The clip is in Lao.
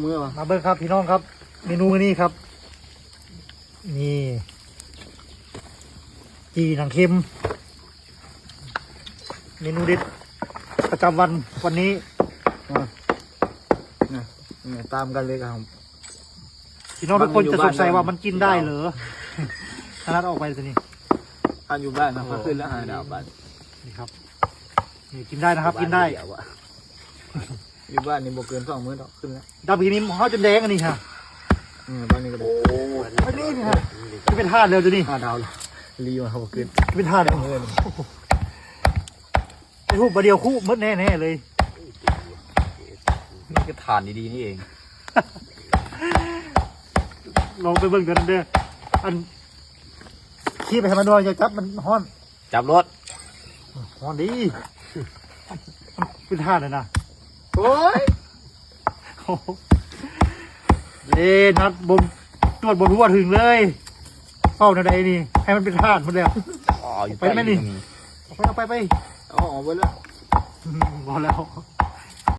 ເມືອວ່າ ມາເບິ່ງຄັບພີ່ນ້ອງຄັບ ເມນູມື້ນີ້ຄັບ ນີ້ ຈີ່ໜັງເຄັມ ເມນູເດັດປະຈຳວັນວັນນີ້ ອ່າ ນີ້ ນີ້ ຕາມກັນເລີຍຄັບ ພີ່ນ້ອງທຸກຄົນຈະສົງໄສວ່າມັນກິນໄດ້ເຫຼື ຂະໜາດອອກໄປຕົວນີ້ ອັນຢູ່ບ້ານນະ ເຂົາຂຶ້ນແລ້ວຫາດາວບ້ານ ນີ້ຄັບ ນີ້ກິນໄດ້ນະຄັບ ກິນໄດ້ ຢູ່ບ້ານນີ້ບໍ່ເກີນສອງມື້ດອກ ຂຶ້ນແລ້ວ ດຳອີນີ້ເຮົາຈົນແດງອັນນີ້ຮະ ອືມ ບ້ານນີ້ກໍໄດ້ ໂອ້ຍ ອັນນີ້ນີ້ຮະ ຈະເປັນທາດແລ້ວຕົວນີ້ ຫາດາວແລ້ວ ລີວ່າເຮົາບໍ່ຂຶ້ນ ຈະເປັນທາດແລ້ວ ເອີ ໄປຮູບບາດດຽວຄຸໝົດແນ່ໆເລີຍ ນີ້ກໍຖ່ານດີໆນີ້ເອງ ລອງໄປເບິ່ງກັນເດີ ອັນ ຄີບໄປໃຫ້ມັນດ້ວຍ ຢ່າຈັບ ມັນຮ້ອນ ຈັບໂລດ ຮ້ອນດີ ເປັນທາດແລ້ວນະ ໂອ້ຍ ໂອ້ໂຫ ເອີ ນັດບໍ່ ຕວດບໍ່ທົ່ວເຖິງເລີຍ ເຝົ້າແນວໃດນີ້ ໃຫ້ມັນເປັນທາດໝົດແລ້ວ ອໍ ຢູ່ ໄປແມ່ນນີ້ ເອົາໄປ ເອົາໄປ ໄປ ເອົາອອກເບິດແລ້ວ ອືມ ພໍແລ້ວ